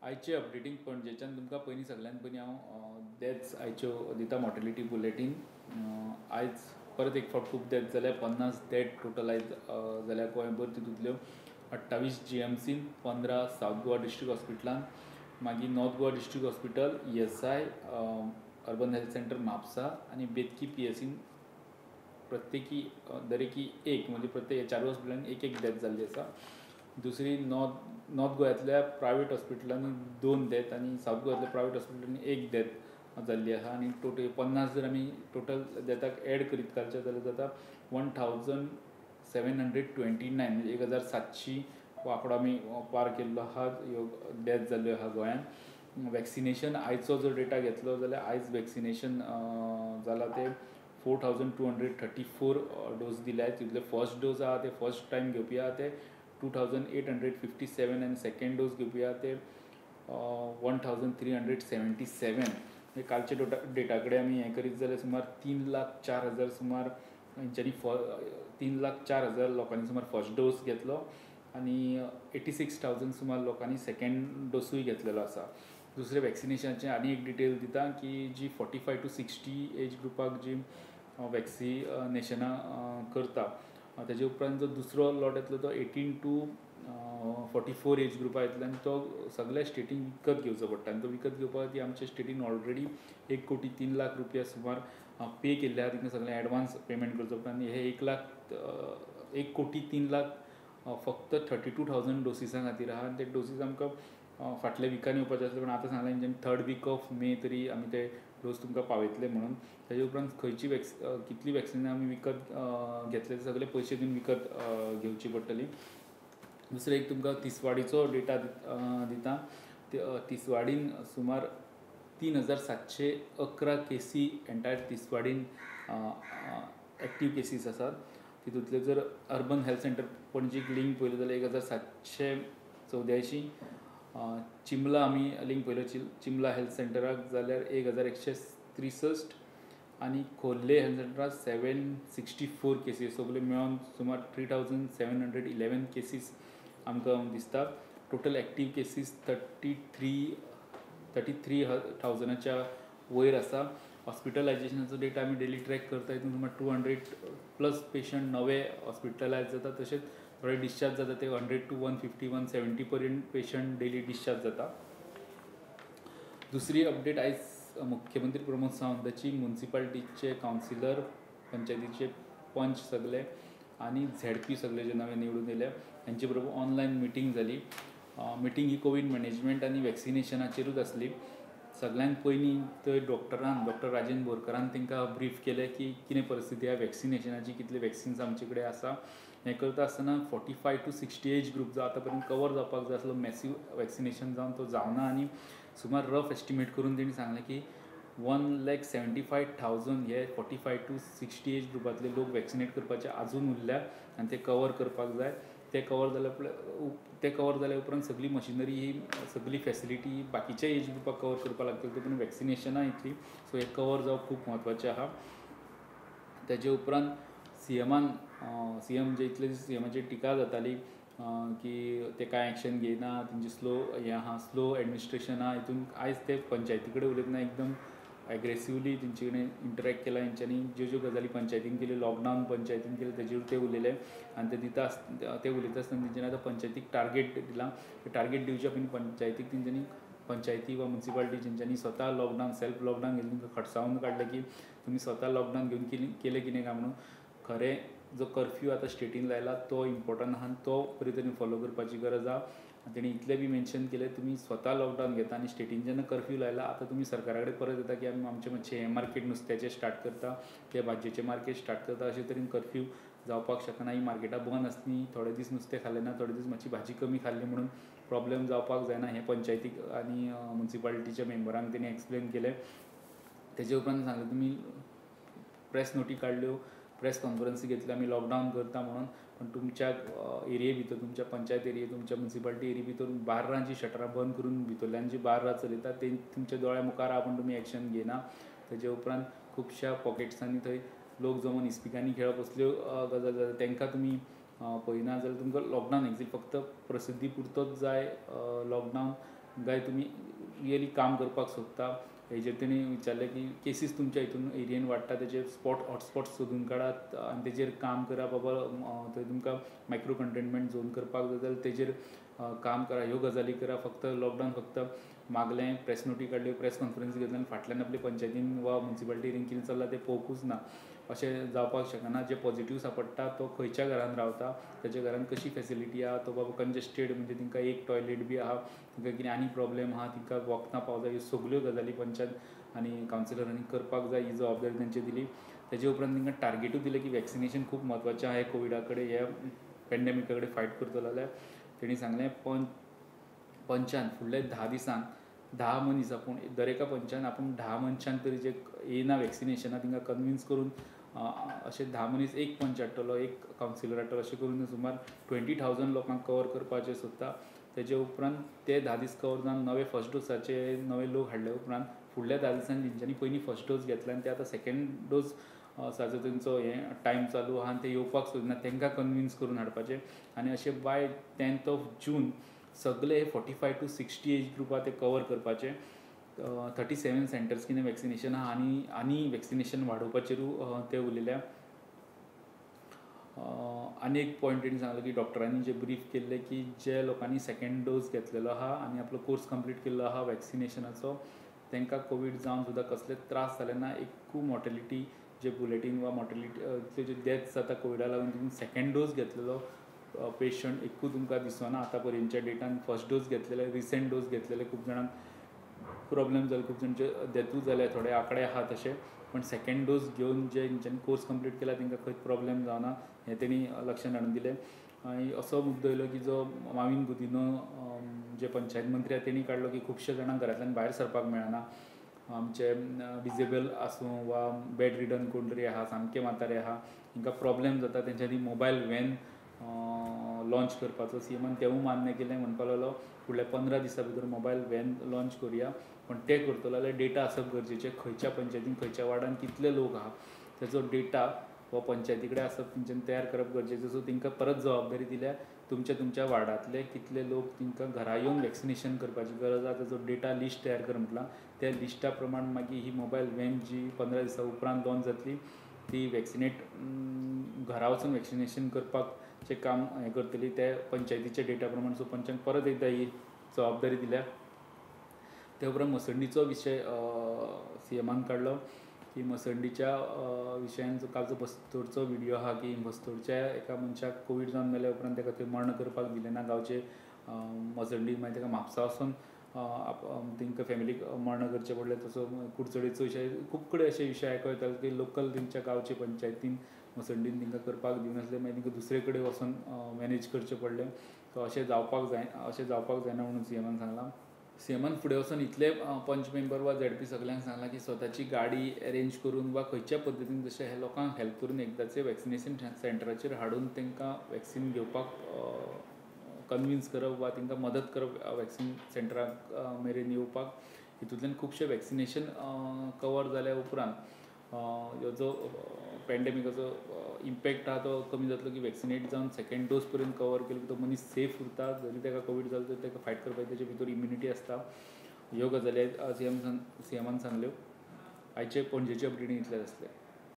आयचे अपडेटींग पणजेच्यान तुमकां पयलीं सगळ्यान पयलीं हांव डेथ्स आयच्यो दिता. मॉर्टेलिटी बुलेटीन आयज परत एक फावट खूब डेथ जाल्या. 50 डेथ टोटल आयज जाल्या गोंयभर. तितूंतल्यो 28 GMCन, 15 सावथ गोवा डिस्ट्रिक्ट हॉस्पिटलान, मागीर North Goa district hospital, ESI, urban health centre Mapusa आनी बेतकी PSCन प्रत्येकी दरेकी एक, म्हणजे प्रत्येक 4 हॉस्पिटलांनी एक एक डेथ जाल्ली आसा. दुसरी नॉर्थ गोव्यांतल्या प्रायवेट हॉस्पिटलांनी 2 डेथ आनी सावथ गोव्यांतल्या प्रायवेट हॉस्पिटलांनी 1 डेथ जाल्ली आसा. आनी टोटल 50 जर आमी टोटल डेथाक एड करीत घालचे जाल्यार जाता 1729, म्हणजे 1700 हो आंकडो आमी पार केल्लो आसा. ह्यो डेथ जाल्ल्यो आसा गोंयांत. वॅक्सिनेशन आयचो जर डेटा घेतलो जाल्यार आयज वॅक्सिनेशन जाला ते 4234 डोस दिल्या. तितले फर्स्ट डोस आसा ते फर्स्ट टायम घेवपी आसा ते 2857 आनी सेकेंड डोस घेवपी आसा ते 1377. म्हणजे कालचे डेटा कडेन आमी हें करीत जाल्यार सुमार 3,04,000 सुमार हेंच्यांनी 3,04,000 लोकांनी सुमार फर्स्ट डोस घेतलो आनी 86,000 सुमार लोकांनी सेकेंड डोसूय घेतलेलो आसा. दुसरें वॅक्सिनेशनाचें आनी एक डिटेल दिता की जी 45 to 60 एज ग्रुपाक जी वॅक्सिनेशनां करता तेजे उपरांत जो दुसरो लॉट येतलो तो 18 to 44 as ग्रुपाक येतलो आनी तो सगळ्या स्टेटीन विकत घेवचो पडटा. आनी तो विकत घेवपा खातीर आमच्या स्टेटीन ऑलरेडी 1,03,00,000 रुपया सुमार पे केल्ले आसा. तितून सगळें एडवान्स पेमेंट करचो पडटा आनी हे 1,03,00,000 फक्त 32,000 डोसिसां खातीर आसा. आनी ते डोसीस आमकां फाटल्या विकान येवपाचे आसले, पण आतां सांगलां तेंच्यांनी 3rd week of May तरी आमी ते डोस तुमकां पावयतले म्हणून. तेजे उपरांत खंयची कितली वॅक्सिनां आमी विकत घेतले ते सगळे पयशे दिवन विकत घेवची पडटली. दुसरें एक तुमकां तिसवाडीचो डेटा दिता. तिसवाडीन सुमार 3711 केसी एन्टायर तिसवाडीन एक्टीव केसीस आसात. तितूंतले जर अर्बन हेल्थ सेंटर पणजीक लिंक पळयलो जाल्यार 1784, चिमला आमी लिंक पळयलो चिमला हेल्थ सेंटराक जाल्यार 1163 आनी खोर्ले हेल्थ सेंटराक 764 केसीस. सगळे मेळोन सुमार 3711 केसीस आमकां दिसता. टोटल एक्टीव केसीस 33,000च्या वयर आसा. हॉस्पिटलायजेशनाचो डेटा आमी डेली ट्रॅक करता. हितून सुमार 200+ पेशंट नवे हॉस्पिटलायज जाता, तशेंच थोडे डिस्चार्ज जाता ते 100 to 150, 170 पर्यंत पेशंट डेली डिस्चार्ज जाता. दुसरी अपडेट आयज मुख्यमंत्री प्रमोद सावंताची मुन्सिपालिटीचे कावन्सिलर, पंचायतीचे पंच सगळे आनी ZP सगळे जे नवे निवडून येयले हेंचे बरोबर ऑनलायन मिटींग जाली. मिटींग ही कोवीड मॅनेजमेंट आनी वॅक्सिनेशनाचेरूच आसली. सगळ्यांत पयलीं थंय डॉक्टर राजेंद्र बोरकरान तांकां ब्रीफ केलें की कितें परिस्थिती आसा वॅक्सिनेशनाची, कितले वॅक्सिन्स आमचे कडेन आसा. हें करता आसतना 45 to 60 as group जो आतां पर्यंत कवर जावपाक जाय आसलो मॅसीव वॅक्सिनेशन जावन तो जावना आनी सुमार रफ एस्टिमेट करून तेणी सांगलें की 1,75,000 हे 45 to 60 as ग्रुपांतले लोक वॅक्सिनेट करपाचे आजून उरल्या आनी ते कवर करपाक जाय. ते कवर जाल्या उपरांत सगळी मशिनरी ही सगळी फॅसिलिटी बाकीच्या एज ग्रुपाक कवर करपाक लागतली, पूण वॅक्सिनेशनां येतली. सो हें कवर जावप खूब म्हत्वाचें आसा. तेजे उपरांत सीएम जे इतले दीस सीएमाचेर टिका जाताली की ते कांय एक्शन घेयना, तेंची स्लो हें आसा, स्लो एडमिनिस्ट्रेशन आसा, हितून आयज ते पंचायती कडेन उलयतना एकदम एग्रेसिवली तेंचे कडेन इंटरेक्ट केला हेंच्यांनी. ज्यो ज्यो गजाली पंचायतीन केल्यो, लॉकडावन पंचायतीन केलें तेजेर ते उलयले आनी ते दिता ते उलयता आसतना तेंच्यांनी आतां पंचायतीक टार्गेट दिलां. ते टार्गेट दिवच्या पयलीं पंचायतीक तेंच्यांनी पंचायती वा मुन्सिपालिटी जेंच्यांनी स्वता लॉकडावन सेल्फ लॉकडावन घेतलें तांकां खडसावन काडलें की तुमी स्वता लॉकडावन घेवन केलें कितें काय म्हणून. खरें जो कर्फ्यू आतां स्टेटीन लायला तो इम्पोर्टंट आसा आनी तो बरे तरेन फॉलो करपाची गरज आसा. तेणी इतलें बी मेन्शन केलें तुमी स्वता लॉकडावन घेता आनी स्टेटीन जेन्ना कर्फ्यू लायला आतां तुमी सरकारा कडेन परत येता की आमी आमचें मातशें हें मार्केट नुस्त्याचें स्टार्ट करता, ते भाजयेचें मार्केट स्टार्ट करता, अशे तरेन कर्फ्यू जावपाक शकना. ही मार्केटां बंद आसली, थोडे दीस नुस्तें खालें ना, थोडे दीस मातशी भाजी कमी खाल्ली म्हणून प्रॉब्लेम जावपाक जायना हें पंचायतीक आनी मुन्सिपालिटीच्या मेंबरांक तेणी एक्सप्लेन केलें. तेजे उपरांत सांगलें तुमी प्रेस नोटी काडल्यो, प्रेस कॉन्फरन्सी घेतली आमी लॉकडावन करता म्हणून, पण तुमच्या एरिये भितर, तुमच्या पंचायत एरिये, तुमच्या मुन्सिपालिटी एरिये भितर बार्रांची शटरां बंद करून भितरल्यान जी बार्रां चलयतात ते तुमच्या दोळ्या मुखार आहा, पूण तुमी एक्शन घेयना. तेजे उपरांत खुबश्या पॉकेट्सांनी थंय लोक जमून इस्पिकांनी खेळप असल्यो गजाल जाता, तांकां तुमी पळयना जाल्यार तुमकां लॉकडावन एक्झिट फक्त प्रसिद्धी पुरतोच जाय लॉकडावन. काय तुमी रियली काम करपाक सोदता. हेजेर तेणी विचारलें की केसीस तुमच्या हितून एरियेन वाडटा तेजेर हॉटस्पॉट सोदून काडात आनी तेजेर काम करा बाबा. थंय तुमकां मायक्रो कंटेनमेंट झोन करपाक जाय जाल्यार तेजेर काम करा, ह्यो गजाली करा. फक्त लॉकडावन फक्त मागलें, प्रेस नोटी काडल्यो, प्रेस कॉन्फरन्स घेतली आनी फाटल्यान आपले पंचायतीन वा मुन्सिपालिटीन कितें चल्लां तें पळोवंकूच ना, अशें जावपाक शकना. जे पॉझिटीव सांपडटा तो खंयच्या घरान रावता, ताच्या घरान कशी फेसिलिटी आहा, तो बाबा कंजस्टेड म्हणजे तांकां एक टॉयलेट बी आहा, तांकां कितें आनी प्रॉब्लेम आहा, तांकां वखदां पावता, ह्यो सगल्यो गजाली पंचायत आनी कावन्सिलरांनी करपाक जाय, ही जबाबदारी तांची दिली. तेजे उपरांत तांकां टार्गेटूय दिलें की वॅक्सिनेशन खूब म्हत्वाचें आहा कोविडा कडेन, ह्या पेंडेमिका कडेन फायट करतलो जाल्यार. तेणी सांगलें पंचान फुडल्या 10 दिसांक 10 मनीस आपूण दरेका पंचान आपूण 10 मनशांक तरी जे येयना वॅक्सिनेशनाक तांकां कन्विन्स करून अशें 10 मनीस एक पंच हाडटलो, एक कावन्सिलर हाडटलो, अशें करून सुमार 20,000 लोकांक कवर करपाचें सोदता. तेजे उपरांत ते 10 दीस कवर जावन नवे फर्स्ट डोसाचे नवे लोक हाडले उपरांत फुडल्या 10 दिसांनी जेंच्यांनी पयलीं फर्स्ट डोस घेतला आनी ते आतां सेकेंड डोस साचो तेंचो हें टायम चालू आहा आनी ते येवपाक सोदना, तांकां कन्विन्स करून हाडपाचें. आनी अशें बाय 10th of June सगळे 45 to 60 एज ग्रुपा ते कवर करपाचे. 37 सेंटर्स कितें वॅक्सिनेशन आहा आनी आनी वॅक्सिनेशन वाडोवपाचेरूय ते उलयल्या. आनी एक पॉयंट तेणी सांगलो की डॉक्टरांनी जे ब्रीफ केल्लें की जे लोकांनी सेकेंड डोस घेतलेलो आहा आनी आपलो कोर्स कंप्लीट केल्लो आहा वॅक्सिनेशनाचो तांकां कोवीड जावन सुद्दां कसलेच त्रास जाले ना, एकूय मॉर्टेलिटी जे बुलेटीन वा मॉर्टेलिटी जे डेथ जाता कोविडा लागून तितून सेकेंड डोस घेतलेलो पेशंट एकूय तुमकां दिसना आतां पर्यंतच्या डेटान. फर्स्ट डोस घेतलेले, रिसेंट डोस घेतलेले खूब जाणांक प्रॉब्लेम जाले, खूब जाणांचे डेथूय जाले, थोडे आंकडे आहा तशे, पण सेकेंड डोस घेवन जे तेंच्यांनी कोर्स कंप्लीट केला तांकां खंयच प्रॉब्लेम जावना हें तेणी लक्षांत हाडून दिलें. आनी असो मुद्दो येयलो की जो माविन गुदिन्हो जे पंचायत मंत्री आहा तेणी काडलो की खुबशे जाणांक घरांतल्यान भायर सरपाक मेळना, आमचे डिजेबल आसूं वा बेड रिडन कोण तरी आहा, सामके म्हातारे आहा, तांकां प्रॉब्लेम जाता, तेंच्यांनी मोबायल व्हॅन लॉन्च करपाचो सीएमान तेवूय मान्य केलें. म्हणपाक लागलो फुडल्या 15 दिसां भितर मोबायल व्हॅन लॉन्च करुया, पण ते करतलो जाल्यार डेटा आसप गरजेचें, खंयच्या पंचायतीन खंयच्या वार्डान कितले लोक आहा तेचो डेटा हो पंचायती कडेन आसप तेंच्यांनी तयार करप गरजेचें. सो तांकां परत जबाबदारी दिल्या तुमच्या तुमच्या वार्डांतले कितले लोक तांकां घरा येवन वॅक्सिनेशन करपाची गरज आहा तेचो डेटा लिस्ट तयार कर म्हटलां. त्या लिस्टा प्रमाण मागीर ही मोबायल व्हॅन जी 15 दिसां उपरांत लॉन्च जातली ती वॅक्सिनेट घरा वचून वॅक्सिनेशन करपाचें काम हें करतली त्या पंचायतीच्या डेटा प्रमाण. सो पंचांक परत एकदां ही जबाबदारी दिल्या. त्या उपरांत मसंडीचो विशय सीएमान काडलो की मसंडीच्या विशयान जो कालचो बस्तोरचो व्हिडियो आहा की बस्तोरच्या एका मनशाक कोवीड जावन मेल्या उपरांत ताका थंय मर्ण करपाक दिलें ना गांवचे मसंडी, मागीर ताका म्हापसा वचून तांकां फॅमिलीक मर्ण करचें पडलें. तसो कुडचडेचो विशय खूब कडेन अशे विशय आयको येताले की लोकल तेंच्या गांवचे पंचायतीन मसंडीन तांकां करपाक दिवनासलें, मागीर तांकां दुसरे कडेन वचून मॅनेज करचें पडलें. सो अशें जावपाक जायना म्हणून सीएमान सांगलां. सीएमान फुडें वचून इतले पंच मेंबर वा झेडपी सगल्यांक सांगलां की स्वताची गाडी अरेंज करून वा खंयच्या पद्दतीन जशें हे लोकांक हेल्प करून एकदांचे वॅक्सिनेशन सेंटराचेर हाडून तांकां वॅक्सिन घेवपाक कन्विन्स करप वा तांकां मदत करप वॅक्सिन सेंटराक मेरेन येवपाक. हितूंतल्यान खुबशें वॅक्सिनेशन कवर जाल्या उपरांत ह्यो जो पॅन्डेमिकाचो इम्पॅक्ट आहा तो कमी जातलो की वॅक्सिनेट जावन सेकेंड डोस पर्यंत कवर केलो की तो मनीस सेफ उरता, जरी ताका कोवीड जालो तरी ताका फायट करपाची ताचे भितर इम्युनिटी आसता. ह्यो गजाली सीएमान सांगल्यो. आयचे पणजेचे अपडेटींग इतलेंच आसलें.